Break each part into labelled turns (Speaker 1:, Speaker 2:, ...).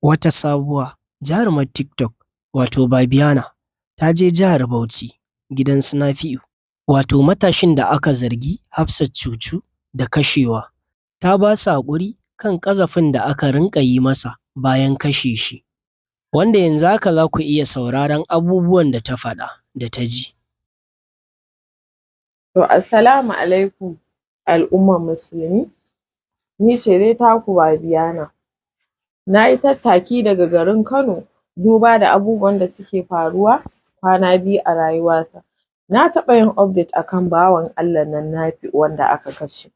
Speaker 1: Wata sabuwa, jarumar TikTok wato Babiana ta je jihar Bauchi gidan su Nafi'u, wato matashin da aka zargi Hafsat Cucu da kashewa, ta ba su haƙuri kan ƙazafin da aka rinƙa yi masa bayan kashe shi. Wanda yanzu haka za ku iya sauraron abubuwan da ta faɗa da ta ji.
Speaker 2: To assalamu alaikum al'ummar musulmi, ni ce dai taku Babiyana. Na yi tattaki daga garin Kano duba da abubuwan da suke faruwa kwana biyu a rayuwata. Na taɓa yin update akan bawan Allahn nan Nafi'u wanda aka kashe,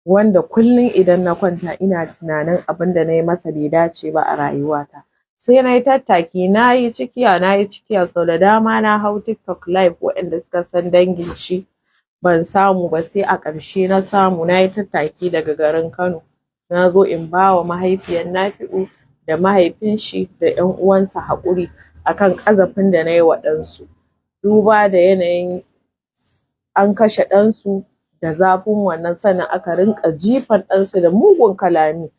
Speaker 2: wanda kullum idan na kwanta ina tunanin abin da na yi masa bai dace ba a rayuwata. Sai na yi tattaki, na yi cikiya, na yi cikiya sau da dama, na hau TikTok live waɗanda suka san dangin shi ban samu ba, sai a ƙarshe na samu. Na yi tattaki daga garin Kano, na zo in ba wa mahaifiyar Nafi'u da mahaifin shi da ƴan uwansa haƙuri akan ƙazafin da na yi wa ɗansu. Duba da yanayin an kashe ɗansu da zafin wannan, sannan aka rinƙa jifan ɗansu da mugun kalami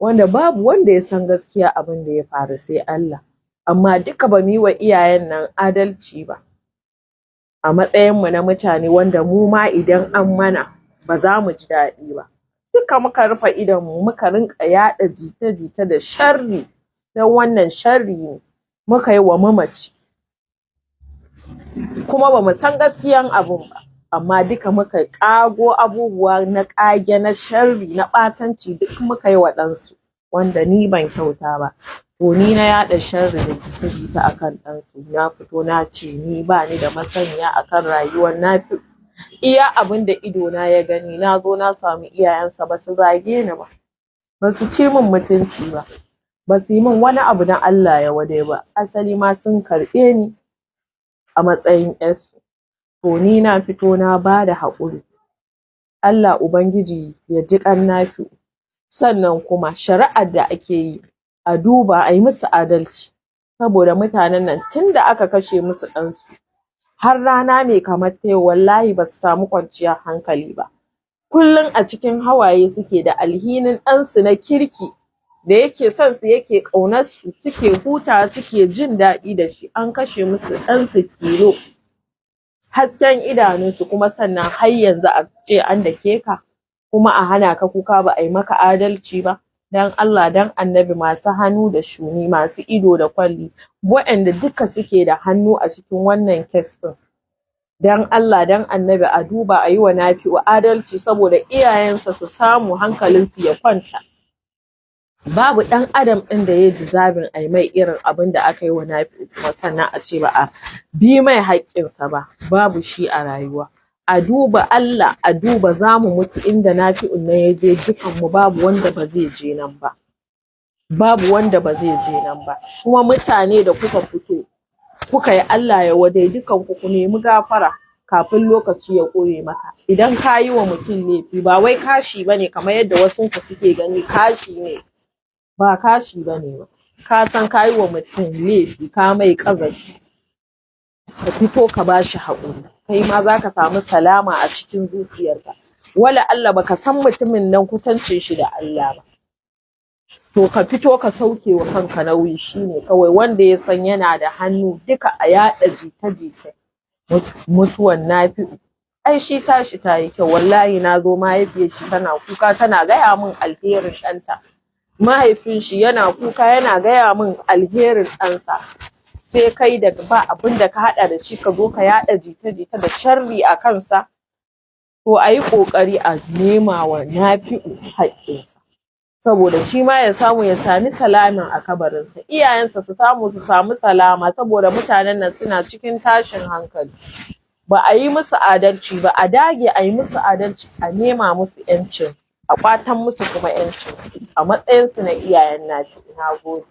Speaker 2: wanda babu wanda ya san gaskiya abin da ya faru sai Allah. Amma duka ba mu yi wa iyayen nan adalci ba a matsayinmu na mutane, wanda mu ma idan an mana ba za mu ji daɗi ba. Duka muka rufe idonmu muka rinƙa yaɗa jita-jita da sharri, don wannan sharri ne muka yi wa mamaci, kuma ba mu san gaskiyan abun ba, amma duka muka ƙago abubuwa na ƙage, na sharri, na ɓatanci, duk muka yi wa ɗansu, wanda ni ban kyauta ba. To ni na yaɗa sharri da jita-jita akan ɗansu. Na fito na ce ni ba ni da masaniya akan rayuwar Nafi'u, iya abin da idona ya gani. Na zo na samu iyayensa, ba su zage ni ba, ba su ci min mutunci ba, ba su yi min wani abu na Allah ya wadai ba, asali ma sun karɓe ni a matsayin 'yarsu. To ni na fito na ba da haƙuri, Allah Ubangiji ya ji ƙan Nafi'u. Sannan kuma shari'ar da ake yi, a duba a yi musu adalci, saboda mutanen nan tun da aka kashe musu ɗansu har rana mai kamar ta yau, wallahi ba su samu kwanciyar hankali ba. Kullum a cikin hawaye suke da alhinin ɗansu na kirki da yake son su, yake ƙaunar su, suke hutawa, suke jin daɗi da shi. An kashe musu ɗansu tilo, hasken idanunsu. Kuma sannan har yanzu a ce an dake ka kuma a hana ka kuka, ba a yi maka adalci ba. Dan Allah dan Annabi, masu hannu da shuni, masu ido da kwalli, waɗanda duka suke da hannu a cikin wannan case ɗin, dan Allah dan Annabi a duba a yi wa Nafi'u adalci, saboda iyayensa su samu hankalinsu ya kwanta. Babu ɗan adam ɗin da ya deserving a yi mai irin abin da aka yi wa Nafi'u kuma sannan a ce ba a bi mai haƙƙinsa ba, babu shi a rayuwa. A duba Allah, a duba za mu mutu. Inda Nafi'un nan ya je, dukanmu babu wanda ba zai je nan ba, babu wanda ba zai je nan ba. Kuma mutane da kuka fito kuka yi Allah ya wadai, dukanku ku nemi gafara kafin lokaci ya ƙure maka. Idan ka yi wa mutum laifi, ba wai kashi bane kamar yadda wasu ku suke gani kashi ne, ba kashi bane ba. Ka san ka yi wa mutum laifi, ka mai ƙazafi, ka fito ka ba shi haƙuri, kai ma za ka samu salama a cikin zuciyarka. Wala Allah baka san mutumin nan kusancin shi da Allah ba, to ka fito ka sauke wa kanka nauyi. Shine kawai wanda ya san yana da hannu duka a yaɗa jita-jita mutuwan Nafi'u, ai shi tashi ta yi kyau. Wallahi na zo, mahaifiyar shi tana kuka tana gaya min alherin ɗanta, mahaifin shi yana kuka yana gaya min alherin ɗansa. Sai kai da ba abin da ka haɗa da shi ka zo ka yaɗa jita-jita da sharri a kansa. To a yi ƙoƙari a nema wa Nafi'u haƙƙinsa, saboda shi ma ya samu ya sami salamin a kabarinsa, iyayensa su samu su samu salama, saboda mutanen nan suna cikin tashin hankali, ba a yi musu adalci ba. A dage a yi musu adalci, a nema musu ƴancin, a ƙwatan musu kuma ƴancin a matsayinsu na iyayen Nafi'u. Na gode.